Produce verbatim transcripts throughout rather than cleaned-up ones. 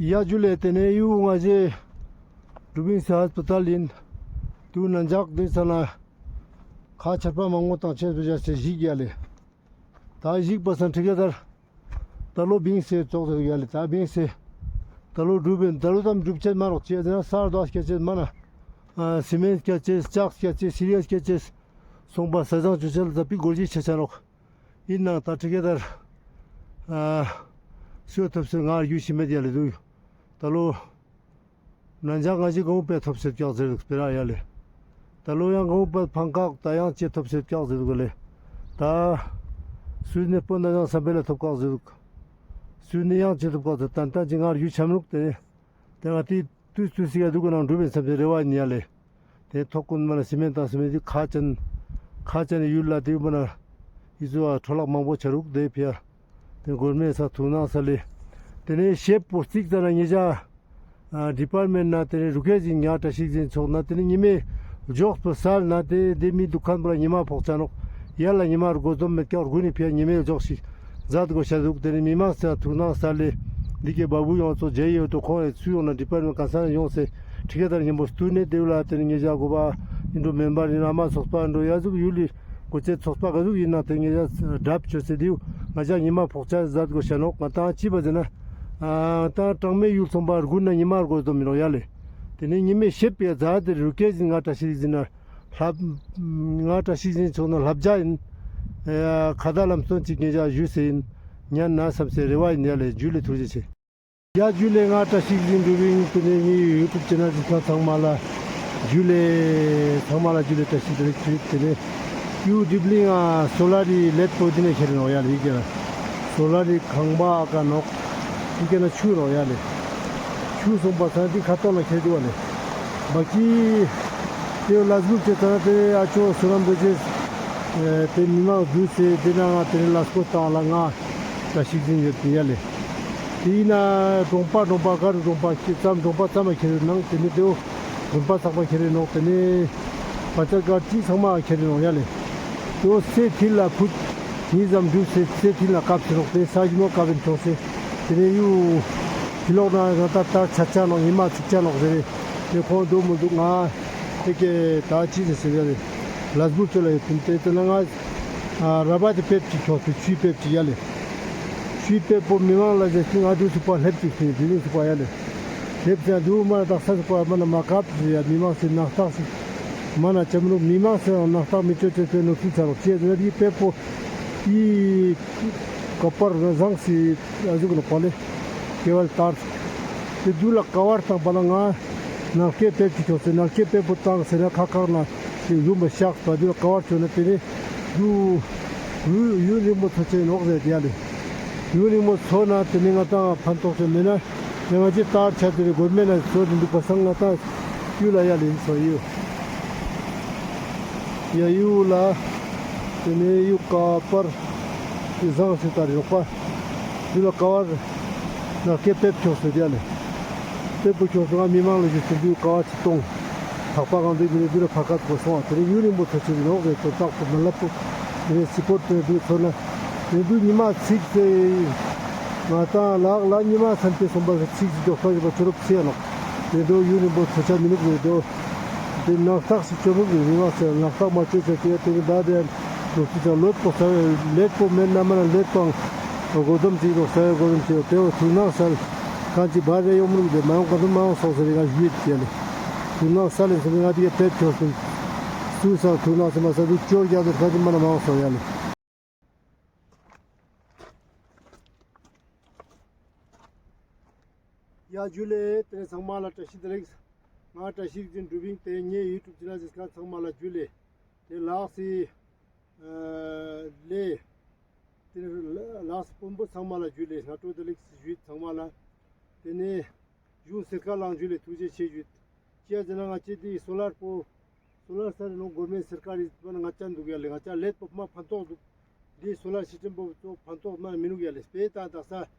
ཡ་ཇུ་ལེ། ཏེ་ནེ་ཡུ་ང་ཞེ་དྲུ་བིང་སི་ཧས་པ་ཏལ་ཨིན། ཏུ་ནན་ཇག་ཏེ་ས་ན་ཁ་ཆར་པ་མང་པོ་ཏང་ཅེས་པོ་ཞག་ཅེས་ཞིག་ཡ་ལེ། ཏ་ཞིག་པ་སང་ཁྲི་ཀེ་དར་ཏ་ལོ་བིང་སེ་ཙོགས་ཡ་ལེ། ཏ་བིང་སེ་ཏ་ལོ་གྲུབ་ཨིན། ཏ་ལོ་ཙམ་གྲུབ་ཅེས་མ་ནོག་ཅི་ཟེར་ན་སར་དོ་སྐྱ་ཅེས་མ་ན་ཨ་སི་མེན་སྐྱ་ཅེས་ལྕགས་སྐྱ་ཅེས་སི་རི་ཡ་སྐྱ་ཅེས་སོང་པ་ས་ཟང་ཅུ་ཅེས་ལ་ཏ་པི་གོར་ཇི་ཆ་ཆ་ནོག། ཨིན་ནའང་ཏ་ཁྲི་ཀེ་དར་ཨ་སུ་ཐོབ་སེ་ང་རྒྱུས་ཤིག་མེད་ཡ་ལེ་དུག། ཏ་ལོ་ནན་ཇག་ང་ཞེ་གོང་པེ་ཐོབ་སེ་ཀྱག་ཟེར་དུག་སྤེ་ར་ཡ་ལེ། ཏ་ལོ་ཡང་གོང་པེ་ཕང་ཀག་ཏ་ཡང་ཅེ་ཐོབ་སེ་ཀྱག་ཟེར་དུག་ལེ། ཏ་སུ་ནེ་སྤོན་ཏ་ཡང་སམ་པེ་ལ་ཐོབ་ཀག་ཟེར་དུག། སུ་ནེ་ཡང་ཅེ་ཐོབ་ཀག་ཟེར་ཏན་ཏན་ཅིག་ང་རྒྱུས་ཆ་མི་ནུག་ཏེ། ཏེ་ང་ཏི་ཏུས་ཏུས་སི་ཡ་དུག་ག་ནང་འགྲུབ་ཨིན་སམ་སེ་རེ་བ་ཨིན་ཡ་ལེ། ཏེ་ཐོག་ཀུན་མ་ན་སི་མེན་ཏང་སི་མེན་ཏི་ཁ་ཅན་ཁ་ཅན་ཡུལ་ལ་ཏེ་མ་ན་ཨི་ཟུ་བ་འཕྲོ་བརླག་མང་པོ་ཆ་རུག་ཏེ་ཕི་ཡ། ཏེ་གོར་མེན་ས་ཐུགས་སྣང་ས་ལེ། ཏེ་ནེ་ཤེབ་པོ་རྩིག་ཙ་ན་ཉེ་ཞ་ཨ་ཌི་པར་མེན་ན་ཏེ་ནེ་རུ་ཁེ་ཞིག་ཉ་བཀྲ་ཤིས་འཛིན་ཚོགས་ན་ཏེ་ནེ་ཉི་མེ་ལྗོགས་པོ་སལ་ན་ཏེ་ཏེ་མི་དུ་ཁན་པོ་ལ་ཉི་མ་ཕོག་ཆ་ནོག། ཡ་ལ་ཉི་མ་རུ་གོ་དོམ་མེད་ཀྱག། རུ་གུན་ནི་ཕི་ཡ་ཉི་མེ་ལྗོགས་ཤིག་ཛད་གོ་ཤ་དུག། ཏེ་ནེ་མི་མང་ས་ཐུགས་སྣང་ས་ལེ། འི་ཀེ་བ་བུ་ཡོང་ཚོ་ཇེ་ཡོད་དོ་ཁོང་ཡ་ཚུ་ཡོང་ན་ཌི་པར་མེན་ཀ་ས་ན་ཡོང་སེ་ཁྲི་ཀེ་དར་ཉམ་པོ་སྟུན་ནེ་ཏེ་བོ་ལ་ཏེ་ནེ་ཉེ་ཞ་གོ་བ་ཨིན་འགྲོ་མེན་པར་ཨིན་ཨ་མ་ཚོགས་པ་ཨིན་འགྲོ་ཡ་ཟུག་ཡུལ་ལི་གོ་ཅེས་ཚོགས་པ་ག་ཟུག་ཨིན་ན་ཏེ་ཉེ་ཞ་གྲབས་ཅོས་སེ་ཏེ་བོ་ང་ཞ་ཉི་མ་ཕོག་ཆ་ཛད་གོ་ཤ་ནོག། ང་ཏང་ཅི་བ་ཟེར་ན་ཨ་ཏང་གྲངས་མེད་ཡུལ་ཚོང་པ་རུ་གུན་ན་ཉི་མ་རུ་གོ་དོམ་མི་ནོག་ཡ་ལེ། ཏེ་ནེ་ཉི་མེ་ཤེབ་པེ་ཛད་ཏེ་རུ་ཀེ་ཞིག་ང་བཀྲ་ཤིས་འཛིན་ན་ལྷབ་ང་བཀྲ་ཤིས་འཛིན་ཚོགས་ན་ལྷབ་ཇ་ཨིན། ཨ་ཁ་ཏ་ལམ་སྟོན་ཅིག་ཉེ་ཞ་ཞུས་སེ་ཨིན། ཉན་ན་སམ་སེ་རེ་བ་ཨིན་ཡ་ལེ། ཇུ་ལེ་ཐུགས་རྗེ་ཆེ། ཡ་ཇུ་ལེ། ང་བཀྲ་ཤིས་འཛིན་དྲུ་བིང་ཏེ་ནེ་ངའི་ཡུ་ཊུབ་ཅེ་ནལ་ཅིག་ཚང་མ་ལ་ཇུ་ལེ། ཚང་མ་ལ་ཇུ་ལེ་བཀྲ་ཤིས་བདེ་ལེགས་ཞུ། ཏེ་ནེ་ཡུ་དིབ་ལིང་ང་སོ་ལར་རི་ལེད་པོ་ཏེ་ནེ་ཁྱེར་ནོག་ཡ་ལེ། ཡི་གེ་ན་སོ་ལར་རི་ཁང་པ་ཨ་ཀ་ནོག། ཡི་གེ་ན་ཆུ་ནོག་ཡ་ལེ། ཆུ་སོང་པ་ས་ཏེ་ཁ་ཏོག་ལ་ཁྱེར་དུག་པ་ལེ། བ་ཀི་ཏེ་ལས་འགུལ་ཅེ་ཙ་ན་ཏེ་ཨ་ཅོ་སུ་རམ་བེ་ཅེས་ཏེ་མི་མང་འདུས་སེ་ཏེ་ན་ང་ཏེ་ནེ་ལས་སྐོར་ཏང་ལ་ང་བཀྲ་ཤིས་འཛིན་ཡོད་ཡ་ལེ། ཏེ་ཨིན་ན་གྲོང་པ་གྲོང་པ་ག་རུ་གྲོང་པ་ཙམ་གྲོང་པ་ཙམ་མ་ཁྱེར་ནང་ཏེ་ནེ་ཏེའོ་དགོན་པ་ཚག་པ་ཁྱེར་ནོག། ཏེ་ནེ་པ་ཅར་ག་ཅི་ཚང་མ་ཁྱེར་ནོག་ཡ་ལེ། ཏེའོ་སེ་ཐིལ་ལ་ཕུད་ཉིས་ཙམ་འདུས་སེ་སེ་ཐིལ་ལ་ཀབ་སེ་ནོག། ཏེ་ས་ཞིམ་མོ་ཀབ་ཨིན་ཆོག་སེ་ཏེ་ནེ་ཡུ་ཕི་ལོག་ན་ང་ཏ་ཏར་ཆ་ཆ་ནོག། ཉི་མ་ཚིག་ཆ་ནོག་ཟེར་རེ། ཏེ་ཁོང་དུ་མི་འདུག་ང་ཨེ་ཀེ་ཏ་ཅི་ཟེར་ཟེར་རེ་ལས་འགུལ་ཅོ་ལ་ཡོད་ཏེ་ཏེ་ན་ང་ཨ་ར་བ་ཏེ་པེབ་ཅིག་ཁྱོག་ཏེ་ཆུའི་པེབ་ཅིག་ཡ་ལེ། ཆུའི་པེབ་པོ་མི་མང་ལ་ཟེར་ཏེ་ང་དུ་ཚུགས་པ་ལེབ་ཅིག་ཏེ་དུ་ཚུགས་པ་ཡ་ལེ། ལེབ་ཟེར་དུ་མ་ན་དག་ས་ཚུགས་པ་མ་ན་མ་ཀབ་ཟེར་ཡ་མི་མང་སེ་ནག་ཐག་སེ་མ་ན་ཅམ་རུ་མི་མང་སེ་ནག་ཐག་མི་ཅོ་ཅེས་ཏེ་ནོ་ཚུགས་ཚར་རོགས་ཅེས་ཟེར་ཡི་པེབ་པོ་ཡི་ཀ་པར་ན་བཟང་སེ་ཨ་ཟུག་ནོ་པ་ལེ། ཀེ་བལ་ཏར། ཏེ་དུ་ལ་ཀ་བར་ཏང་པ་ལ་ང་ནལ་ཀེ་པེབ་ཅིག་ཁྱོག་སེ་ནལ་ཀེ་པེབ་པོ་ཏང་སེ་ན་ཁ་ཁག་ན་ཏེ་ཡུམ་པ་ཤག་པ་དུ་ལ་ཀ་བར་ཅོ་ན་ཏེ་ནེ་དུ་ཡུ་ཡུན་རིང་མོ་ཚོ་ཅེ་ནོག་ཟེར་ཏེ་ཡ་ལེ། ཡུན་རིང་མོ་ཚོ་ན་ཏེ་ནེ་ང་ཏང་ཕན་ཐོགས་ཅེ་མེད་ན་ཏེ་ང་ཅི་ཏར་ཆ་ཏེ་རེ་གོར་མེན་ན་ཚོ་ཏེ་འདུག་པ་སང་ང་ཏང་ཡུལ་ལ་ཡ་ལེ་ཡིན་སོ་ཡོད། ཡ་ཡུལ་ལ་ཏེ་ནེ་ཡུལ་ཀ་པར་ཏེ་བཟང་སེ་ཏར་ཡོག་པ། ཡུལ་ལ་ཀ་བར་ནལ་ཀེ་པེབ་ཁྱོག་སེ་ཡ་ལེ། པེབ་པོ་ཁྱོག་སེ་ང་མི་མང་ལ་ཞུ་སེ་འདུག་ཀ་བར་ཅིག་ཏོང་། ཐག་པ་གང་དུ་མི་ནེ་འདུ་ལ་ཕར་ཁ་ཐོག་སོང་བ་ཏེ་ནེ་ཡུན་རིང་པོ་ཚོ་ཆེ་ནོག་ཟེར་ཏོ་ཏག་ཏོ་མ་ལབ་པོ། ཏེ་ནེ་སི་པོར་ཏེ་འདུ་ཚོ་ན་ཏེ་འདུ་ཉི་མ་ཚིག་སེ་ང་ཏང་ལག་ལ་ཉི་མ་ཚན་ཏེ་སོང་པ་ཚིག་སེ་ཅོག་པ་ཞིག་པ་ཚོ་རུབ་སེ་ཡ་ནོག། ཏེ་འདུ་ཡུན་རིང་པོ་ཚོ་ཆ་མི་ནུག་ཟེར་ཏོ། ཏེ་ནག་ཐག་ཞིག་ཅོ་ནུག་ཟེར་མི་མང་སེ་ནག་ཐག་མ་ཅོ་ཆ་ཏེ་ཏེ་ནེ་ད་ཏེ་ལོ་ཚིག་ལོད་པོ་ས་ལེད་པོ་མེད་ན་མ་ན་ལེད་པང་གོ་དོམ་ཅིག་ལོ་ས་གོ་དོམ་ཅིག་ཏེ་འོ་ཐུགས་སྣང་སལ་ཁན་ཅིག་བར་རེ་ཡོང་མི་རུང་ཏེ་མ་ཡོང་ག་དུ་མ་ཡོང་སོང་ཟེར་རེ་ང་ཞུས་ཏེ་ཡ་ལེ། ཐུགས་སྣང་སལ་ལེ་སོང་ང་ཏེ་ག་པེབ་ཁྱོག་སོང་། སུ་སང་ཐུགས་སྣང་སལ་མ་སལ་དུ་ཅོར་རྒྱག་ཏེ་ཁ་ཅིག་མ་ན་མ་ཡོང་སོང་ཡ་ལེ། ཡ་ཇུ་ལེ། ཏེ་ནེ་ཚང་མ་ལ་བཀྲ་ཤིས་བདེ་ལེགས། ང་བཀྲ་ཤིས་འཛིན་དྲུ་བིང་ཏེ་ངའི་ཡུ་ཊུབ་ཅེ་ནལ་ཅིག་ཁན་ཚང་མ་ལ་ཇུ་ལེ། ཏེ་ལགས་སི་ཨ་ལེ། ཏེ་ནེ་ལགས་སི་དཔོན་པོ་ཚང་མ་ལ་ཇུ་ལེ། སྔ་དྲོ་བདེ་ལེགས་ཞུས་ཚང་མ་ལ། ཏེ་ནེ་གཞུང་སར་ཀར་ལའང་ཇུ་ལེ་ཐུགས་རྗེ་ཆེ་ཞུས། ཅི་ཡ་ཟེར་ན་ང་ཅི་ཏེ་སོ་ལར་པོ་སོ་ལར་ས་རི་ནོ་གོར་མེན་སར་ཀར་རི་པ་ན་ང་ཅ་འདུག་ཡ་ལེ། ང་ཅ་ལེད་པོ་མ་ཕན་ཐོགས་འདུག། ཏེ་སོ་ལར་སི་སི་ཊེམ་པོ་ཚོ་ཕན་ཐོགས་མ་མི་ནུག་ཡ་ལེ། སྤེ་ཏ་དག་ས་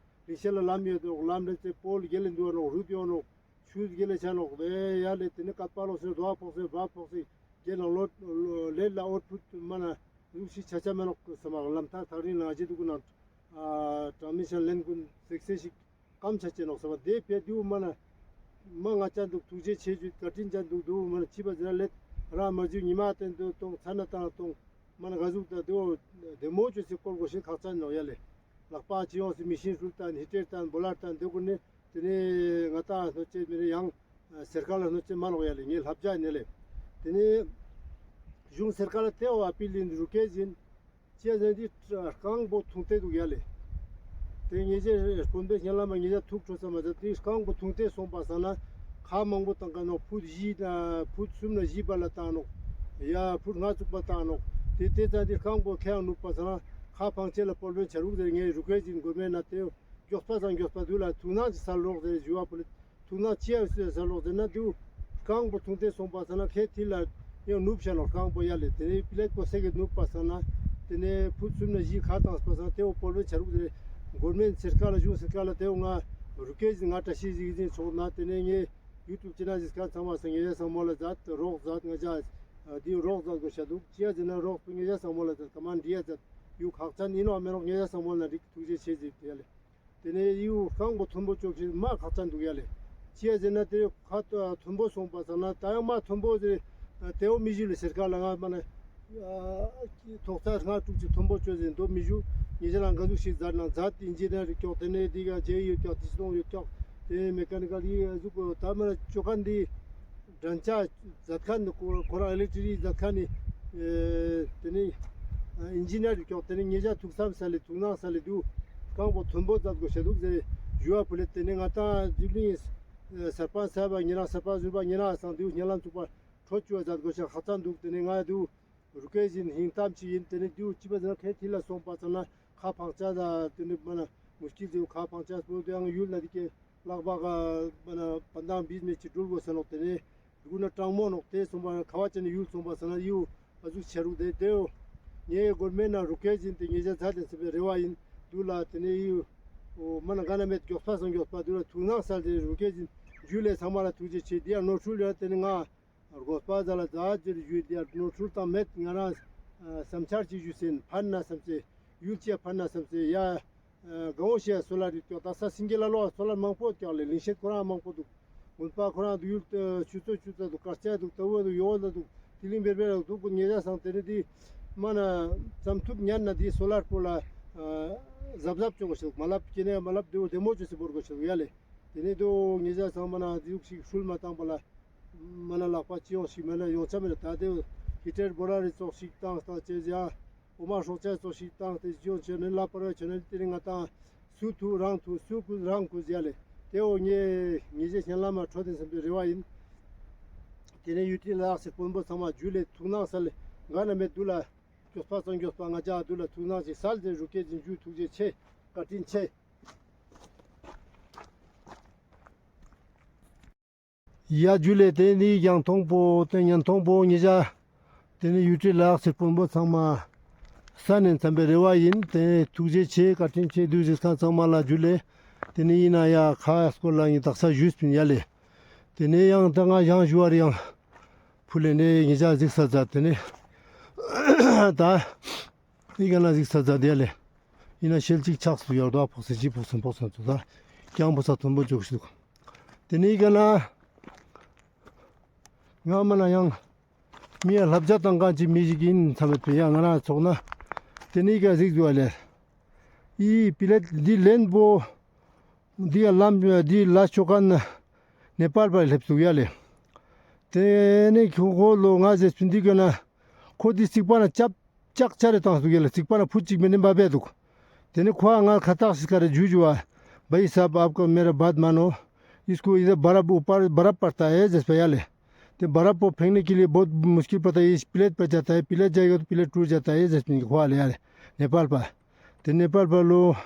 རིང་ཤེལ་ལ་ལམ་ཡོད་དོ། ལམ་ལེན་ཚེ་པོལ་གེ་ལེ་འདུག་ནོག། རུད་ཡོད་ནོག། ཆུ་གེ་ལེ་ཆ་ནོག། ཏེ་ཡ་ལེ་ཏེ་ནེ་ཀ་པ་ལོ་སེ་རྡོ་ཕོག་སེ་བ་ཕོག་སེ་གེ་ནང་ལོ་ལེད་ལ་འོར་ཕུད་མ་ན་རུག་ཤི་ཆ་ཆ་མེ་ནོག་སམ་ལམ་ཐག་ཐག་རིང་ལ་ང་ཅི་འདུག་ན་ཨ་ཊ་རན་སི་ཤན་ལེན་གུན་སེག་སེ་ཞིག་ སྐམ་ཆ་ཅེས་ནོག་ཟེར་བ་དེ་ཕེ་དེའུ་མ་ན་མ་ང་ཅན་འདུག་ཐུགས་རྗེ་ཆེ་ཞུ་བཀའ་དྲིན་ཅན་འདུག་དུ་མ་ན་ཅི་བ་ཟེར་ན་ལེད་རང་མ་ཞུ་ཉི་མ་བསྟན་དུ་གཏོང་ཚ་ན་བཏང་གཏོང་མ་ན་ག་ཟུག་ད་དེའུ་བདེ་མོ་ཅོས་སི་སྐོར་གོ་ཤེས་ཁག་ཅན་ནོག་ཡ་ལེ། ལག་པ་ཅི་ཡོང་སི་མི་ཤིན་ཧྲུལ་ཏན་ཧི་ཊར་ཏན་བོ་ལར་ཏན་དེ་གུན་ནི་དེ་ནས་ང་ཏང་སྣོད་ཆས་མི་རེ་ཡང་སེར་ཁ་ལ་སྣོད་ཆས་མ་ལོག་ཡ་ལེ། ངས་ལྷབ་རྒྱ་ནས་ལེ། དེ་ནས་གཞུང་སེར་ཁ་ལ་ཏེའོ་ཨ་པི་ལིན་རུ་ཀེ་ཟིན་ཅི་ཡ་ཟེར་ན་དེ་རྐང་པོ་ཐུང་ཏེ་འདུག་ཡ་ལེ། དེ་ངེད་ཅག་དཔོན་པོའི་སྙན་ལམ་མ་ངེད་ཅག་ཐུགས་ཁྲོ་ས་མ་ཟད་དེ་རྐང་པོ་ཐུང་ཏེ་སོང་པ་སང་ན་ཁ་མང་པོ་བཏང་ག་ནོག་ཕུད་བཞི་ན་ཕུད་གསུམ་ན་བཞི་བར་ལ་བཏང་ནོག་ཡ་ཕུད་ལྔ་བཙུགས་པ་བཏང་ནོག་དེ་དེ་ཙང་དེ་རྐང་པོ་ཁེ་ཡང་ནུབ་པ་སང་ན་ཁ་ཕང་ཆེ་ལ་སྤོལ་བོན་ཆ་རུག་ཟེར། ངས་རུ་ཀེ་ཟིན་གོ་མེད་ན་དེ། མགྱོགས་པ་སང་མགྱོགས་པ་དུ་ལ་ཐུགས་སྣང་ཅིག་སལ་རོགས་ཟེར་ཞུ་བ་ཕུལ། ཐུགས་སྣང་ཅི་ཡ་སལ་རོགས་ཟེར་ན་དུ་རྐང་པོ་ཐུང་ཏེ་སོང་པ་སང་ན་ཁེ་ཐི་ལ་ཡང་ནུབ་ཤ་ལོ་རྐང་པོ་ཡ་ལེ། དེ་ནས་པི་ལེད་ཀོ་སེ་གི་ནུབ་པ་སང་ན་དེ་ནས་ཕུད་གསུམ་ན་བཞི་ཁ་བཏང་པ་སང་དེ་འོ་སྤོལ་བོན་ཆ་རུག་ཟེར། གོར་མེན་སེར་ཁ་ལ་གཞུང་སེར་ཁ་ལ་དེ་འོ་ང་རུ་ཀེ་ཟིན་ང་བཀྲ་ཤིས་གཟིགས་ཟིན་ཚོགས་ན་དེ་ནས་ངས་ཡུ་ཊུབ་ཅེ་ནལ་ཟིག་ཁ་ཚང་མ་སང་ངེད་ཅག་ཚང་མ་ལ་མཛད་རོགས་མཛད། ང་ཅག་དེ་རོགས་མཛད་དགོས་ཤ་འདུག་ཅི་ཡ་ཟེར་ན་རོགས་པོ་ངེད་ཅག་ཚང་མ་ལ་མཛད་ཀ་མ་འདྲི་ཡ་མཛད་ཡུ་ཁག་ཅན་ཡིན་ནོ་མེད་ནོ་ངེད་ཅག་ཚང་མ་ལ་འདྲི་ཐུགས་རྗེ་ཆེ་ཟེར་ཡ་ལེ། དེ་ནས་ཡུ་རྐང་པོ་མཐོན་པོ་ཅོག་ཅིག་མ་ཁག་ཅན་འདུག་ཡ་ལེ། ཅི་ཡ་ཟེར་ན་དེ་ཁ་མཐོན་པོ་སོང་པ་སང་ན་ད་ཡང་མ་མཐོན་པོ་ཟེར་དེའོ་མི་ཞུ་ལེ་སེར་ཁ་ལ་ང་མ་ན་ཐོག་ཚ་ལྔ་དྲུག་ཅིག་མཐོན་པོ་ཅོ་ཟེར་འདོ་མི་ཞུ། ངེད་ཅག་ལ་འགའ་ཟུག་ཞིག་མཛད་ན་མཛད་ཨིན་ཇི་ནེར་ཀྱོག་དེ་ནས་འདི་ག་ཇེ་ཡོད་ཀྱོག་དེ་སྟོང་ཡོད་ཀྱོག་དེ་ནས་མེ་ཀ་ནི་ཀལ་ཡི་ཟུག་ད་མ་ན་ཅོ་ཁན་འདི་འགྲན་ཆ་མཛད་ཁན་ནི་ཁོ་ཁོ་རང་ཨི་ལེག་ཊི་རིག་མཛད་ཁན་ནི་ཨེ་དེ་ནི་ཨིན་ཇི་ནེར་ཀྱོག་དེ་ནི་ངེད་ཅག་ཐུགས་བསམ་སལ་ལེ་ཐུགས་སྣང་སལ་ལེ་དུ་རྐང་པོ་མཐོན་པོ་མཛད་དགོས་ཤ་འདུག་ཟེར་ཞུ་བ་ཕུལ་ལེ། དེ་ནི་ང་ཏང་དིབ་ལིང་སར་པན་ས་བ་ཉེ་རང་སར་པན་ཟུར་པ་ཉེ་རང་སང་དེའུ་སྙན་ལམ་ཚུགས་པ་ཁྲོ་ཅུ་བ་མཛད་དགོས་ཤ་ཁག་ཅན་འདུག་དེ་ནི་ང་དུ་རུ་ཀེ་ཟིན་ཧིང་གཏམ་ཅིག་ཡིན། དེ་ནི་དུ་ཅི་བ་ཟེར་ན་ཁེ་ཐི་ལ་སོང་པ་ཙ་ན་ཁ་ཕང་ཆ་ད་དེ་ནི་མ་ན་མུ་ཤ་ཀིལ་དེའུ་ཁ་ཕང་ཆ་སྤོ་དེ་ཡང་ཡུལ་ན་དེ་ཀེ་ལག་པ་ག་མ་ན་པན་དང་བིས་མེ་ཅིག་འགྲུལ་དགོས་ས་ནོག་དེ་ནི་དུ་ན་གྲང་མོ་ནོག་དེ་སོང་པ་ཁ་བ་ཅན་ནི་ཡུལ་སོང་པ་ས་ན་ཡུ་ཨ་ཟུག་ཆ་རུག་དེ་དེའོ་ངའི་གོར་མེན་ན་རུ་ཀེ་ཟིན་དེ་ངེད་ཅག་མཛད་དེ་སེམས་པའི་རེ་བ་ཡིན་དུ་ལ་དེ་ནི་ཡུ་འོ་མ་ན་ག་ན་མེད་མགྱོགས་པ་སང་མགྱོགས་པ་དུ་ལ་ཐུགས་སྣང་སལ་དེ་རུ་ཀེ་ཟིན་ཇུ་ལེ་ཚང་མ་ལ་ཐུགས་རྗེ་ཆེ། དེ་ཡང་ནོར་འཁྲུལ་ཡོད་དེ་ནི་ང་དགོས་པ་ཟ་ལ་ཟ་ཅེར་ཞུས་ཏེ་ནོར་འཁྲུལ་དང་མེད། ང་རང་བསམ་འཆར་ཅིག་ཞུས་ཟིན་ཕན་ན་བསམ་སེ་ཡུལ་ཅེ་ཕན་ན་བསམ་སེ་ཡ་གང་བོ་ཞེས་སོ་ལར་རིག་ཀྱོག་ད་ས་སིང་གེ་ལ་ལོ་སོ་ལར་མང་པོ་ཀྱག་ལེ་ལིང་ཤེད་ཁོ་རང་མང་པོ་འདུག་དགོན་པ་ཁོ་རང་འདུག་ཡུལ་ཆུ་ཚོད་ཆུ་ཚོད་འདུག་དཀར་ཆ་འདུག་ཏ་བོ་འདུག་ཡོ་ལ་འདུག་དི་ལིང་བེར་བེར་འདུག་གུ་ཉེ་ར་སང་དེ་ནི་དི་མ་ན་ཙམ་ཐུབ་ཉན་ན་དི་སོ་ལར་པོ་ལ་གཟབ་གཟབ་ཅོ་གོ་ཤེས་མ་ལབ་ཀྱི་ནས་མ་ལབ་དེ་བོ་བདེ་མོ་ཅོ་སེ་བོར་གོ་ཤེས་ཡ་ལེ། དེ་ནས་དོ་ཉེ་ར་སང་མ་ན་དི་ཟུག་ཞིག་ཧྲུལ་མ་བཏང་པ་ལ། མ་ན་ལག་པ་ཅི་ཡོང་ཞིག་མེད་ན་ཡོང་ཆ་མེད་ན་ད་དེ་ཧི་ཊར་བོ་ར་རི་ཙོགས་ཤིག་བཏང་སྟངས་བྱས་ཡ། འོ་མ་སྲོག་ཆགས་ཙོགས་ཤིག་བཏང་སྟེ་ཅི་ཡོང་བྱས་ནས་ལ་པར་བ་བྱས་ནས་དེ་རིང་ང་ཏང་སུ་ཐུག་རང་ཐུག་སུ་ཁུ་རང་ཁུ་ཟེར་ཡ་ལེ། དེ་འོ་ངས་ངེད་ཅག་གཞན་ལ་མ་འཕྲོད་དེ་བསམ་པའི་རེ་བ་ཡིན། དེ་ནས་ཡུ་ཊི་ལ་དྭགས་སི་དཔོན་པོ་ཚང་མ་ཇུ་ལེ་ཐུགས་སྣང་སལ་ལེ་ག་ན་མེད་དུ་ལ་མགྱོགས་པ་ཙང་མགྱོགས་པ་ང་ཅག་དུ་ལ་ཐུགས་སྣང་ཞིག་སལ་ཏེ་རུ་སྐད་ཅིག་ཇུ་ཐུགས་རྗེ་ཆེ། བཀའ་དྲིན་ཆེ། ཡ་ཇུ་ལེ། དེ་ནི་ཡང་མཐོང་པོ་དེ་ཉན་མཐོང་པོ་ཉེ་ར། དེ་ནི་ཡུ་ཊི་ལ་དྭགས་སི་དཔོན་པོ་ཚང་མ་ས་ནས་འཚམ་པའི་རེ་བ་ཡིན། དེ་ཐུགས་རྗེ་ཆེ་བཀའ་དྲིན་ཆེ་དུས་ཟིག་ཁང་ཚང་མ་ལ་ཇུ་ལེ། དེ་ནི་ཡིན་ན་ཡ་ཁ་སྐོར་ལ་ངས་དག་ས་ཞུས་པིན་ཡ་ལེ། དེ་ནི་ཡང་ད་ང་ཡང་ཞུ་བར་ཡང་ཕུལ་ལེ་ནས་ཉེ་ར་གཟིགས་ས་མཛད་དེ་ནི་ད་ཡི་ག་ན་གཟིགས་ས་མཛད་དེ་ཡ་ལེ། ཡིན་ན་ཤེལ་ཅིག་ཆགས་སུ་ཡོད་དོ་ཕོག་སེ་ཅི་ཕོག་སེ་ཕོག་སེ་ཚོ་ད་ཀྱང་ཕོ་ས་མཐོན་པོ་ཅོག་ཤིག་དེ་ནི་ཡི་ག་ན་ང་མ་ན་ཡང་མི་ཡ་ལྷབ་ཆ་བཏང་མཁན་ཅིག་མི་ཞིག་ཡིན་བསམ་པའི་ཡ་ང་རང་ཚོགས་ན་དེ་ནི་ཡི་ག་གཟིགས་འདུག་ལེ། ཨི་པི་ལེད་འདི་ལེན་པོ་འདི་ཡ་ལམ་འདི་ལ་ཤོ་ཁན་ནེ་པཱལ་པ་སླེབས་འདུག་ཡ་ལེ། དེ་ནི་ཁོ་ཁོ་ལོ་ང་ཟེར་སྤུན་འདི་ག་ན་ཁོ་འདི་རྩིག་པ་ན་ཅབ་ལྕགས་ཆ་རེ་བཏང་འདུག་ཡ་ལེ། རྩིག་པ་ན་ཕུ་གཅིག་མེད་ནི་འབའ་བས་འདུག་དེ་ནི་ཁོ་ང་ཁ་བཏགས་ཤིག་ཀ་རེ་ཇུ་ཇུ་བ། བྷའི་སཱབ་ཨབ་ཀོ་མེ་ར་བཱད་མ་ནོ། ཨིས་ཀོ་ཨི་དེ་བར་བ་ཨུ་པར་བར་བ་པར་ཏ་ཧེ་ཟེར་པ་ཡ་ལེ། དེ་བར་བ་པོ་ཕེང་ནེ་ཀི་ལི་བོད་མུཤ་ཀིལ་པ་ཏ་ཧེ། པི་ལེད་པ་ཇ་ཏ་ཧེ། པི་ལེད་ཇ་ཡོད་པི་ལེད་ཊུར་ཇ་ཏ་ཧེ་ཟེར་པིན་ཁོ་ལེ་ཡ་ལེ། ནེ་པཱལ་པ། དེ་ནེ་པཱལ་པ་ལོ།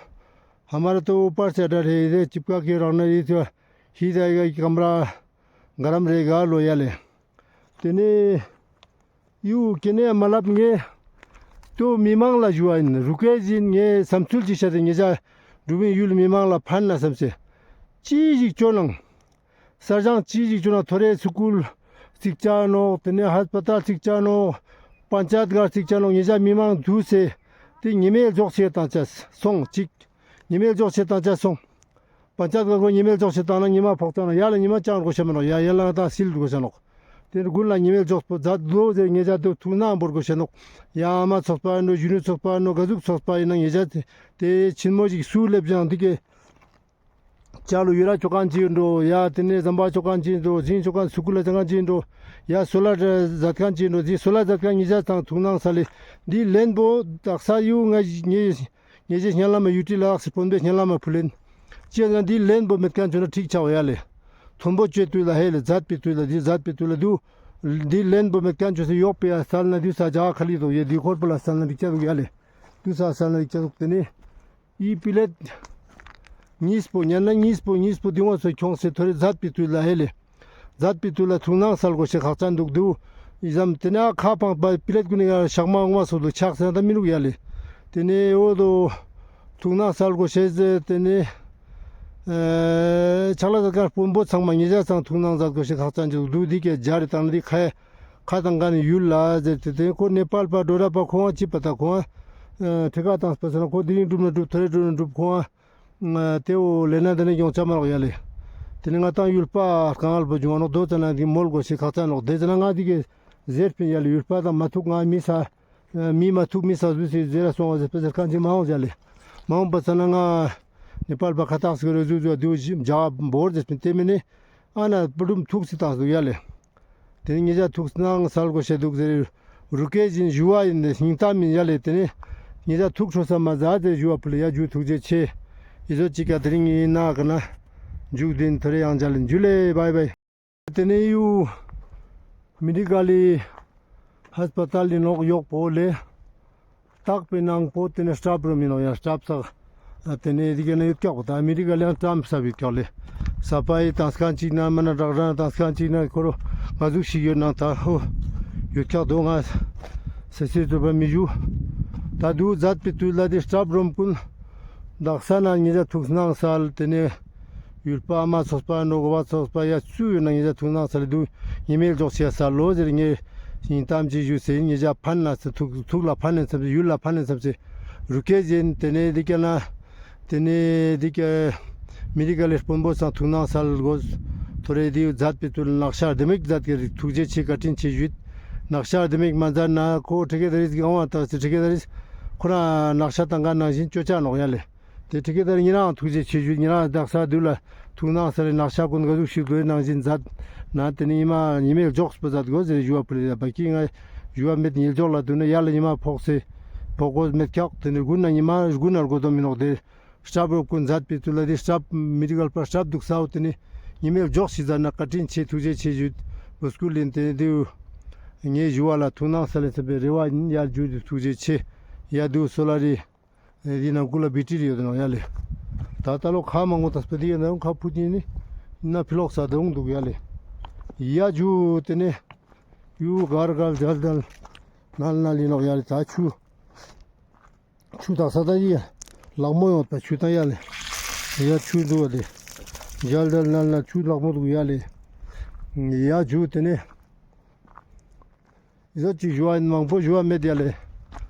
ཧ་མ་ར་ཏོ་ཨུ་པར་ས་ཏ་ཧེ་དེ་ཅིབ་ཀ་ཀེ་རང་ན་ཡི་ཐོ། ཧི་ད་ཡི་ག་ཀམ་ར་ག་རམ་རེ་ག་ལོ་ཡ་ལེ། དེ་ནེ་ཡུ་ཀེ་ནེ་མ་ལབ་ངེ་ཏོ་མི་མང་ལ་ཞུ་བ་ཡིན། རུ་ཀེ་ཟིན་ངེ་བསམ་ཚུལ་ཅིག་བཤད་དེ་ཉེ་ར་འབྲུག་མི་ཡུལ་མི་མང་ལ་ཕན་ན་བསམ་སེ། ཅི་ཞིག་ཅོ་ནང་། གསར་བྱང་ཅི་ཞིག་ཅོ་ན་ཐོ་རེ་སུ་ཀུལ་རྩིག་ཆ་ནོག་དེ་ནེ་ཧས་པ་ཏལ་རྩིག་ཆ་ནོག་པན་ཆ་ཡད་གར་རྩིག་ཆ་ནོག་ཉེ་ར་མི་མང་དུ་སེ་དེ་ཉེ་མེད་རྫོགས་ཆེ་བཏང་ཆ་སོང་ཅིག་ཉེ་མེད་རྫོགས་ཆེ་བཏང་ཆ་སོང་། པན་ཆ་གར་གོ་ཉི་མེལ་ཅོག་ཤེས་ཏང་ན་ཉི་མ་ཕོག་ཏང་ན་ཡ་ལ་ཉི་མ་ཅང་གོ་ཤེས་མ་ནོག། ཡ་ཡ་ལ་ང་ཏང་སིལ་གོ་ཤེས་ནོག། དེ་དགུན་ལ་ཉི་མེལ་ཅོག་པོ་ཛད་དོ་ཟེར་ཉེ་ཞ་དུ་ཐུགས་སྣང་བོར་གོ་ཤེས་ནོག། ཡ་ཨ་མ་ཚོགས་པ་ཨིན་འགྲོ་གཞོན་ནུ་ཚོགས་པ་ཨིན་འགྲོ་ག་ཟུག་ཚོགས་པ་ཨིན་ན་ཉེ་ཞ་དེ་ཆེན་མོ་ཞིག་སུ་སླེབས་ཀྱང་དེ་ཀའི་ཅ་ལུ་ཡུ་ར་ཅོ་ཁན་ཅིག་ཨིན་འགྲོ། ཡ་དེ་ནས་ཟམ་པ་ཅོ་ཁན་ཅིག་ཨིན་འགྲོ། ཟིང་ཅོ་ཁན་སུ་ཀུ་ལ་ཅང་ཁན་ཅིག་ཨིན་འགྲོ། ཡ་སོ་ལ་ཛད་ཁན་ཅིག་ཨིན་འགྲོ། ཟིང་སོ་ལ་ཛད་ཁན་ཉེ་ཞ་ཚང་ཐུགས་སྣང་ས་ལེ། འདི་ལེན་པོ་དག་ས་ཡུ་ང་ཉེ་ཉེ་ཞའི་སྙན་ལམ་མ་ཡུ་ཊི་ལ་ཨག་སི་དཔོན་པོའི་སྙན་ལམ་མ་ཕུལ་ལེན། ཅི་ཡང་འདི་ལེན་པོ་མེད་ཁན་ཅོ་ན་ཁྲིག་ཆ་བོ་ཡ་ལེ། ཐོན་པོ་ཅོས་དུས་ལ་ཧེ་ལེ་ཛད་པའི་དུས་ལ་འདི་ཛད་པའི་དུས་ལ་དུ། འདི་ལེན་པོ་མེད་ཁན་ཅོ་སེ་ཡོག་པའི་ཡ་སལ་ན་དུ་ས་ཇ་ཁ་ལི་དོ་ཡ་འདི་ཁོར་པོ་ལ་སལ་ན་འགྲིག་ཆ་དུག་ཡ་ལེ། དུ་ས་སལ་ན་འགྲིག་ཆ་དུག། དེ་ནས་ཨི་པི་ལེད་གཉིས་པོ་ཉན་ན་གཉིས་པོ་གཉིས་པོ་དེ་ངོ་སོ་ཁྱོངས་སེ་ཐོ་རེ་ཛད་པའི་དུས་ལ་ཧེ་ལེ། ཛད་པའི་དུས་ལ་ཐུགས་སྣང་སལ་གོ་ཤེས་ཁག་ཅན་དུག་དུ། ཨི་ཙམ་དེ་ནས་ཨ་ཁ་ཕང་པ་པི་ལེད་གུན་ནི་ཡ་ཞག་མ་འོང་མ་སོ་དུ་ཆགས་སེ་ན་ད་མི་རུག་ཡ་ལེ། དེ་ནས་འོ་དོ་ཐུགས་སྣང་སལ་གོ་ཤེས་ཟེར་དེ་ནས་ཨེ་ཆག་ལ་ཟ་ཀར་དཔོན་པོ་ཚང་མ་ཉེ་ཞ་ཚང་ཐུགས་སྣང་ཟད་གོ་ཤེས་ཁག་ཅན་དུག་དུ། འདི་ཀའི་ཇ་རི་དང་འདི་ཁ་ཁ་དང་ག་ནས་ཡུལ་ལ་ཟེར་ཏེ་དེ་ཁོ་ནེ་པཱལ་པ་འགྲོ་ར་པ་ཁོང་ཅི་པ་ད་ཁོང་ཨ་ཁྲི་ཀ་དང་སྤེ་སོ་ན་ཁོ་དེ་རིང་སྒྲུབ་ན་སྒྲུབ་ཐོ་རེ་སྒྲུབ་ན་སྒྲུབ་ཁོང་ཨ་དེ་འོ་ལེ་ན་དེ་ནས་ཡོང་ཆ་མ་རོག་ཡ་ལེ། དེ་ནས་ང་ཏང་ཡུལ་པ་གང་ལ་པོ་བྱུང་བ་ནོག་དོ་ཙ་ན་དེ་མོལ་གོ་ཤེས་ཁག་ཅན་ནོག། དེ་ཙ་ན་ང་དེ་གི་ཟེར་པིན་ཡ་ལེ། ཡུལ་པ་དང་མ་ཐུག་ང་མི་ས་མི་མ་ཐུག་མི་ས་ཟུ་སི་ཟེར་ར་སོང་བ་ཟེར་པ་ཟེར་ཁན་ཅིག་མ་འོང་ཡ་ལེ། མ་འོང་པ་ཙ་ན་ང་ནེ་པཱལ་པ་ཁ་ཐག་སི་རེ་ཟུ་ཟུ་བ་དུ་ཇ་བོར་ཟེར་པིན། དེ་མིན་ནི་ཨ་ན་པུ་རུམ་ཐུག་སི་ཏང་སི་དུག་ཡ་ལེ། དེ་ནས་ཉེ་ཞ་ཐུགས་སྣང་སལ་གོ་ཤེས་དུག་ཟེར། རུ་སྐད་ཡིན་ཞུ་བ་ཡིན་ཏེ་སྙིང་གཏམ་ཡིན་ཡ་ལེ། དེ་ནས་ཉེ་ཞ་ཐུགས་ཁྲོ་ས་མ་ཟད་ཟེར་ཞུ་བ་ཕུལ་ཡ་ཇུ་ཐུགས་རྗེ་ཆེ། ཨི་ཟོ་ཅིག་ག་དེ་རིང་ཡིན་ན་ག་ན་མཇུག་དེ་ཐོ་རེ་ཡང་ཇ་ལེ་ཇུ་ལེ་བའི་བའི། དེ་ནས་ཡུ་མི་རི་ཀ་ལི་ཧས་པ་ཏལ་ལི་ནོག་ཡོག་པོ་ལེ། ཏག་པའི་ནང་པོ་དེ་ནས་སྟབ་རོམ་ཡིན་ནོག་ཡ་སྟབ་ཚག། དེ་ནས་དེ་ག་ནས་ཡོད་ཀྱག་པོ་ད་མི་རི་ཀ་ལེ་ཡང་ཏམ་ས་བི་ཀྱག་ལེ། ས་པའི་ཏང་སྐན་ཅིག་ན་མ་ན་དྲག་དྲག་ཏང་སྐན་ཅིག་ན་ཁོ་རོ་ང་ཟུག་ཞིག་ཡོད་ནང་ད་ཧོ་ཡོད་ཀྱག་དོ། ང་སེ་སེ་ཏོ་པ་མི་ཞུ། ད་དུ་ཛད་པའི་དུས་ལ་དེ་སྟབ་རོམ་ཀུན་དག་ས་ན་ཉེ་ཞ་ཐུགས་སྣང་སལ། དེ་ནས་ཡུལ་པ་ཨ་མ་ཚོགས་པ་ནོ་གོ་བ་ཚོགས་པ་ཡ་སུ་ཡོད་ན་ཉེ་ཞ་ཐུགས་སྣང་སལ་དུ་ཉི་མའི་ལྗོགས་ཤིག་སལ་ལོ་ཟེར། ངས་ཡིན་གཏམ་ཅིག་ཞུས་སེ་ཉེ་ཞ་ཕན་ན་སེ་ཐུགས་ཐུགས་ལ་ཕན་ནས་སམ་སེ་ཡུལ་ལ་ཕན་ནས་སམ་སེ་རུ་སྐད་ཡིན། དེ་ནས་འདི་ཀ་ན་དེ་ནས་འདི་ཀ་མི་རི་ཀ་ལི་དཔོན་པོ་ཚང་ཐུགས་སྣང་སལ་གོས། ཐོ་རེ་དེ་ཛད་པའི་དུས་ལ་ནག་ཤ་རྡེ་མིག་ཛད་ཀྱི་རིག་ཐུགས་རྗེ་ཆེ་བཀའ་དྲིན་ཆེ་ཞུས། ནག་ཤ་རྡེ་མིག་མ་ཛད་ན་ཁོ་ཁྲི་ཀེ་ད་རིས་གང་བ་ད་སེ་ཁྲི་ཀེ་ད་རིས་ཁོ་རང་ནག་ཤ་ཏང་ག་ནང་བཞིན་ཅོ་ཆ་ནོག་ཡ་ལེ། དེ་ཁྲི་ཀེ་ད་རིས་ཉེ་རང་ཐུགས་རྗེ་ཆེ་ཞུས། ཉེ་རང་དག་ས་དུས་ལ་ཐུགས་སྣང་སལ་ནག་ཤ་ཀུན་ག་ཟུག་ཞིག་དགོས་ནང་བཞིན་ཛད་ན་དེ་ནི་ཉི་མ་ཉི་མའི་ལྗོགས་པོ་ཛད་གོས་ཟེར་ཞུ་བ་ཕུལ་ཡ་བ་ཀི་ང་ཞུ་བ་མེད། ཉེ་ལྗོགས་ལ་དུ་ན་ཡ་ལ་ཉི་མ་ཕོག་སེ་ཕོག་གོས་མེད་ཀྱག། དེ་ནི་དགུན་ན་ཉི་མ་དགུན་ན་གོ་དོ་མི་ནོག་དེ། སྟབ་རོམ་ཀུན་ཛད་པའི་དུས་ལ་དེ་སྟབ་མི་རི་ཀ་ལི་པ་སྟབ་དུག་སའོ། དེ་ནི་ཉི་མའི་ལྗོགས་ཤིག་ཛད་ན་བཀའ་དྲིན་ཆེ་ཐུགས་རྗེ་ཆེ་ཞུས། བུ་སྐུལ་ལེན་དེ་ནི་དེ་ངའི་ཞུ་བ་ལ་ཐུགས་སྣང་སལ་ལེ་སམ་པའི་རེ་བ་ཡིན། ཡ་ཇུ་དེ་ཐུགས་རྗེ་ཆེ། ཡ་དུ་སོ་ལ་རི་དེ་ནང་ཀུ་ལ་བི་ཏི་རི་ཡོད་ནོག་ཡ་ལེ། ད་ད་ལོ་ཁ་མང་པོ་ཏང་སྤེ་དེ་ཡ་ན་ཁ་ཕུ་ཅིན་ནི་ན་ཕི་ལོག་ས་དུང་དུག་ཡ་ལེ། ཡ་ཇུ་དེ་ནི་ཡུ་གར་གར་ཇལ་ཇལ་ནལ་ནལ་ཡིན་ནོག་ཡ་ལེ། ད་ཆུ་ཆུ་དག་ས་ད་ཡི་ལག་མོ་ཡོང་པ་ཆུ་དང་ཡ་ལེ། ཡ་ཆུ་དུག་པ་དེ་ཇལ་ཇལ་ནལ་ནལ་ཆུ་ལག་མོ་དུག་ཡ་ལེ། ཡ་ཇུ་དེ་ནས་ཡོད་ཅིག་ཞུ་བ་ཡིན། མང་པོ་ཞུ་བ་མེད་ཡ་ལེ།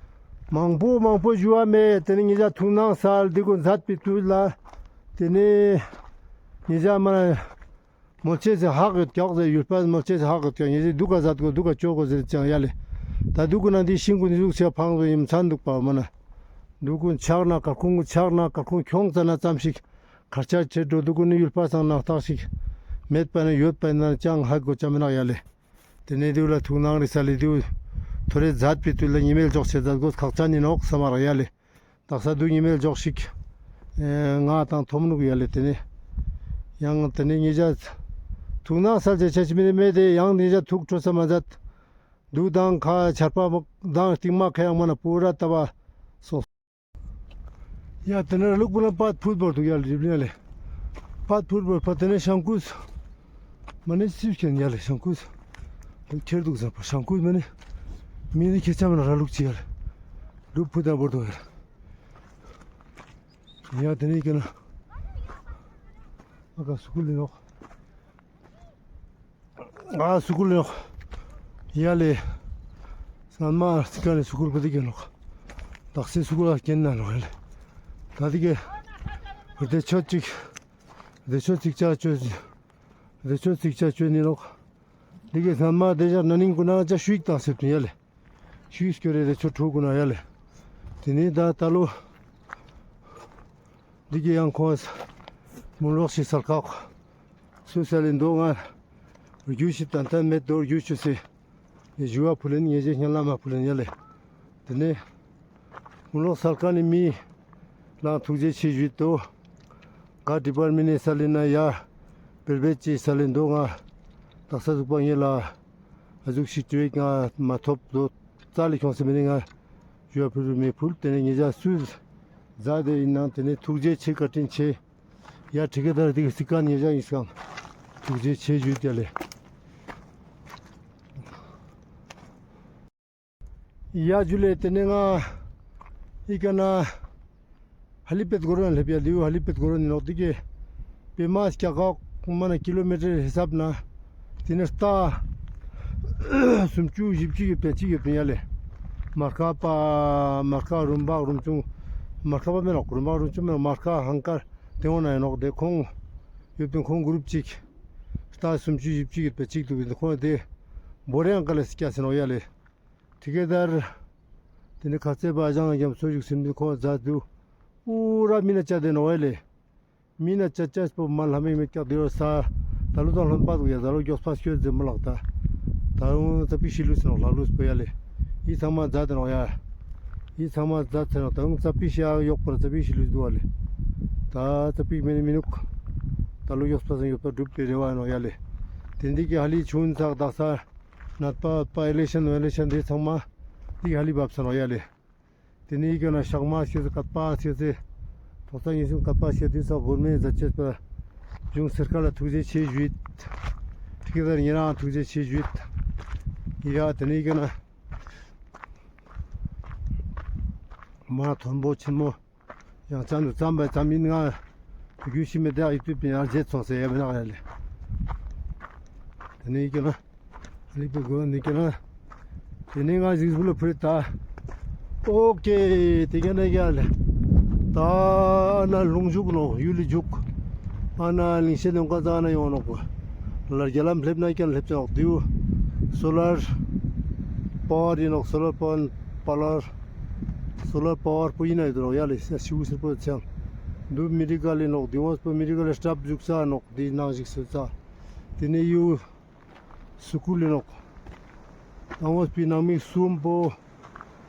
མང་པོ་མང་པོ་ཞུ་བ་མེད། དེ་ནི་ཉེ་ཞ་ཐུགས་སྣང་སལ་དེ་ཀུན་ཛད་པའི་དུས་ལ་དེ་ནི་ཉེ་ཞ་མ་ན་མོལ་ཅེས་སི་ཧ་གོ་ཀྱག་ཟེར། ཡུལ་པ་མོལ་ཅེས་སི་ཧ་གོ་ཀྱག། ཉེ་ཞ་དུག་ག་ཛད་གོས་དུག་ག་ཅོ་གོས་ཟེར་ཅང་ཡ་ལེ། ད་དུག་གུན་ན་འདི་ཤིང་གུན་ནི་ཟུག་ཆ་ཕང་གོས་ཡིན་མཚན་དུག་པ་མ་ན། དུག་གུན་ཆག་ན་ཀར་ཁུང་གུན་ཆག་ན་ཀར་ཁུང་ཁྱོང་ཙ་ན་ཙམ་ཞིག་ཁར་ཆ་ཆེ་འགྲོ། དུག་གུན་ནི་ཡུལ་པ་སང་ནག་ཐག་ཞིག་མེད་པ་ན་ཡོད་པ་ན་ཅང་ཧ་གོ་ཅ་མེ་ནག་ཡ་ལེ། དེ་ནས་དུག་ལ་ཐུགས་སྣང་རི་ས་ལེ་དུག་ཐོ་རེ་ཛད་པའི་དུས་ལ་ཉི་མའི་ལྗོགས་ཤིག་ཛད་གོས་ཁག་ཅན་ཡིན་ནོག་སམ་མ་རག་ཡ་ལེ། དག་ས་དུ་ཉི་མའི་ལྗོགས་ཤིག་ཨེ་ང་ཏང་ཐོབ་ནུག་ཡ་ལེ། དེ་ནས་ཡང་དེ་ནས་ཉེ་ཞ་ཐུགས་སྣང་སལ་ཅེས་ཆ་ཅི་མི་མེད་དེ་ཡང་ཉེ་ཞ་ཐུགས་ཁྲོ་ས་མ་ཛད། དུག་དང་ཁ་ཆར་པ་དང་སྟིང་མ་ཁ་ཡང་མ་ན་པུ་ར་ཏ་བ་སོང་། ཡ་དེ་ནས་ལུག་པོ་ན་པད་ཕུད་བོར་དུག་ཡ་ལེ། རིབ་ལེ་ཡ་ལེ། པད་ཕུད་བོར་པ་དེ་ནས་ཤང་ཀུས་མ་ནི་སིབ་ཁན་ཡ་ལེ། ཤང་ཀུས་ཁྱེར་དུག་ཟེར་པ་ཤང་ཀུས་མ་ནི་མི་ནི་ཁྱེར་ཆ་མ་ན་ར་ལུག་ཅི་ཡ་ལེ། ལུག་ཕུད་དང་བོར་དུག་ཡ་ལེ། ཡ་དེ་ནས་ཀྱི་ན་ཨ་ཀ་སུ་ཀུལ་ལི་ནོག། ཨ་སུ་ཀུལ་ལི་ནོག་ཡ་ལེ། སྔན་མ་སི་ཀ་ནས་སུ་ཀུལ་པ་དེ་ཀྱི་ནོག། དག་སེ་སུ་ཀུལ་ལ་ཀྱེན་ན་ནོག་ཡ་ལེ། ད་དེ་ཀྱི་བར་དེ་ཆོད་ཅིག་ དེ་ཆོ་ཚིག་ཆ་ཆོས། དེ་ཆོ་ཚིག་ཆ་ཆོས་ནི་ནོག། འདི་གི་སྔན་མ་དེ་ཞག་ན་ནིང་ཀུན་ན་ཅ་ཤུགས་ཏང་སེབ་ཏུ་ཡ་ལེ། ཤུགས་སྐྱོ་རེ་དེ་ཆོ་ཕྲུ་གུ་ན་ཡ་ལེ། དེ་ནས་ད་ད་ལོ། འདི་གི་ཡང་ཁོང་། མུན་ལོག་ཤིག་སལ་ཁག། སུ་སལ་ལེ་འདུག་ང་། རྒྱུ་ཞིག་ཏན་ཏན་མེད་དོ་རྒྱུ་ཆུ་སེ། ཡེ་ཞུ་བ་ཕུལ་ལེན་ངེས་ཅན་སྙན་ལ་མ་ཕུལ་ལེན་ཡ་ལེ། དེ་ནས། མུན་ལོག་སལ་ཁན་ནི་མི། ལ་ཐུགས་རྗེ་ཆེ་ཞུས་ཏོ། ག་ཌི་པར་མེན་ནི་སལ་ལེ་ན་ཡ། བེར་བེར་ཅི་སལ་ལེ་འདུག་ང་། དག་ས་ཟུག་པ་ངེ་ལ། ཨ་ཟུག་ཞིག་ཅོས་ང་མ་ཐོབ་དོ། རྩ་ལས་ཁྱོངས་སེ་མེད་ནི་ང་། ཞུ་བ་ཕུལ་རུ་མི་ཕུལ་དེ་ནས་ངེད་ཅག་སུས། མཛད་དེ་ཡིན་ནང་དེ་ནས་ཐུགས་རྗེ་ཆེ་བཀའ་དྲིན་ཆེ། ཡ་ཁྲི་ཀེ་དར་དེ་གི་སི་ཀ་ནས་ཡ་ཡིན་སྐང་། ཐུགས་རྗེ་ཆེ་ཞུས་ཏེ་ལེ། ཡ་ཇུ་ལེ་དེ་ནས་ང་། ཨི་ཀ་ན། ཧ་ལི་པེད་གོ་རོ་ན་སླེབས་ཡ་ལེ། ཧ་ལི་པེད་གོ་རོ་ནི་ནོག་དེ་གི། པེ་མ་སྐྱ་ཀ་མ་ན་ཀི་ལོ་མི་ཊར་ཧི་སབ་ན། དེ་ནས་རྟ། སུམ་ཅུ་བཞི་བཅུ་ཡོད་པའི་གཅིག་ཡོད་པིན་ཡ་ལེ། མར་ཁ་པ། མར་ཁ་རུམ་བག་རུམ་ཆུང་། མར་ཁ་པ་མེ་ནོག་རུམ་བག་རུམ་ཆུང་མེ་ནོག་མར་ཁ་ཧང་ཀར་དེ་འོ་ན་ཡོད་ནོག་དེ་ཁོང་། ཡོད་པིན་ཁོང་གུ་རུབ་གཅིག་རྟ་སུམ་ཅུ་བཞི་བཅུ་ཡོད་པའི་གཅིག་འདུག་པིན་ཁོང་དེ། བོ་རེ་ཧང་ཀར་ལ་སི་ཀྱ་སེ་ནོག་ཡ་ལེ། ཐི་ཀེ་དར། དེ་ནི་ཁ་ཚེ་བ་ཞང་རྒྱམ་སོ་ཞུགས་ཟིན་པའི་ཁོང་མཛད་དུ། ཨུ་ར་མི་ན་ཅ་དེ་ནོག་ཡ་ལེ། མི་ན་ཅ་ཅ་པོ་མ་ལྷ་མི་མི་སྐྱག་དེ་ཡོད་ས། ད་ལོ་དང་ལྷམ་པ་དུག་ཡ་ད་ལོ་མགྱོགས་པ་སྐྱོད་ཟེར་མི་ལག་ད། ད་འུ་ཙ་པིག་ཤི་ལུས་ནོག་ལ་ལུས་པོ་ཡ་ལེ། ཡི་ཚང་མ་མཛད་དེ་ནོག་ཡ། ཡི་ཚང་མ་མཛད་དེ་ནོག་ད་འུ་ཙ་པིག་ཤི་ཡ་ཡོག་པོ་ར་ཙ་པིག་ཤི་ལུས་དུག་ཡ་ལེ། ད་ཙ་པིག་མི་ནི་མི་ནུག་ད་ལོ་མགྱོགས་པ་སང་ཡོད་པ་སྒྲུབ་པའི་རེ་བ་ཡིན་ནོག་ཡ་ལེ། དེ་འདི་གི་ཧ་ལི་ཆུན་ཚག་དག་ས། ནད་པ་པ་ཨི་ལེ་ཤན་ཝེ་ལེ་ཤན་དེ་ཚང་མ་དེ་ཧ་ལི་བབས་ས་ནོག་ཡ་ལེ། དེ་ནས་ཡི་གེ་ན་ཤག་མ་ཤེས་ཚེ་ཀད་པ་ཤེས་ཚེ་ཐོག་ས་ཉིན་སུང་ཀད་པ་ཤེས་དུས་ས་གོར་མེ་ཛ་ཆེས་པ་ཇུང་སེར་ཁ་ལ་ཐུགས་རྗེ་ཆེ་ཞུས། ཐིག་གེ་ཟར་ཉེ་རང་ཐུགས་རྗེ་ཆེ་ཞུས། ཡ་དེ་ནས་ཡི་གེ་ན་མ་མཐོན་པོ་ཆེན་མོ། ཡང་ཙམ་དུ་ཙམ་པའི་ཙམ་ཡིན་ང་། རྒྱུ་ཤི་མེད་དེ་ཡིད་དུ་པིན་ཡང་རྗེད་སོང་ཟེར་ཡ་མེད་ན་ཡ་ལེ། དེ་ནས་ཡི་གེ་ན། ལི་པི་གོ་ནི་གེ་ན། དེ་ནས་ང་ཟིག་བུ་ལ་ཕུལ་ད། ཨོ་ཀེ་དེ་ག་ན་ཡ་ལེ། ད་ན་ལུང་འཇུག་ནོག་ཡུལ་ལི་འཇུག་ཨ་ན་ལིང་ཤེད་ནང་ཀ་ཙ་ན་ཡོང་ནོག་གོ། ལར་རྒྱ་ལམ་སླེབས་ན་ཀྱང་སླེབས་ཆོག་དེའུ། སོ་ལར་པ་ཝར་ཡིན་ནོག་སོ་ལར་པ་ཝར་པ་ལར། སོ་ལར་པ་ཝར་པོ་ཡིན་ན་ཡོད་རོག་ཡ་ལེ་ཤི་བོ་སེར་པོ་ཚང་། འདུ་མི་རི་ཀ་ལི་ནོག་དེ་བོ་སྤོ་མི་རི་ཀ་ལི་སྟབས་འཇུག་ས་ནོག་དེ་ནང་ཞིག་སོ་ཙ། དེ་ནས་ཡུ། སུ་ཀུལ་ལི་ནོག་དང་བོ་སྤི་ནང་མི་སུམ་པོ།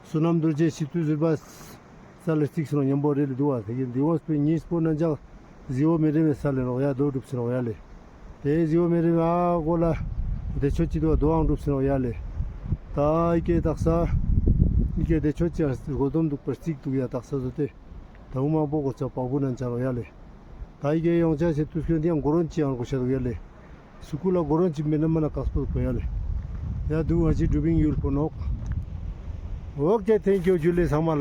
བསོད་ནམས་རྡོ་རྗེ་སྤྱི་འཐུས་ཟུར་པ། ས་ལེ་གཅིག་སོང་མཉམ་པོ་རེ་ལི་འདུག་བ་དེ་གི་འདི་བོ་སྤི་གཉིས་པོ་ན་འཇག་ཟི་འོ་མེ་རེ་མེ་ས་ལེ་ནོག་ཡ་དོ་གྲུབ་སེ་ནོག་ཡ་ལེ། དེ་ཟི་འོ་མེ་རེ་མེ་ཨ་གོ་ལ། དེ་ཆོ་ཅི་འདུག་བ་དོ་ཨང་གྲུབ་སེ་ནོག་ཡ་ལེ། ད་ཨི་ཀེ་དག་ས། ཨི་ཀེ་དེ་ཆོ་ཅི་ཨ་གོ་དོམ་འདུག་པར་གཅིག་འདུག་ཡ་དག་ས་བཟོ་དེ། ད་འུ་མང་པོ་གོ་ཆ་པག་བུ་ན་འཇག་རོག་ཡ་ལེ། ད་ཨི་ཀེ་ཡོང་ཆ་ཆེ་དུས་སྐྱོན་དེ་ཡང་གོ་རོན་ཅི་ཨང་གོ་ཆ་འདུག་ཡ་ལེ། སུ་ཀུལ་ལ་གོ་རོན་ཅིག་མེད་ན་མ་ན་ཀག་སྤོ་གོ་ཡ་ལེ། ཡ་དུ་ཨ་ཅི་ཌུ་བིང་ཡུལ་པོ་ནོག་ཨོ་ཀེ་ཐེང་ཀིའུ་ཇུ་ལེ་ཚང་མ་ལ།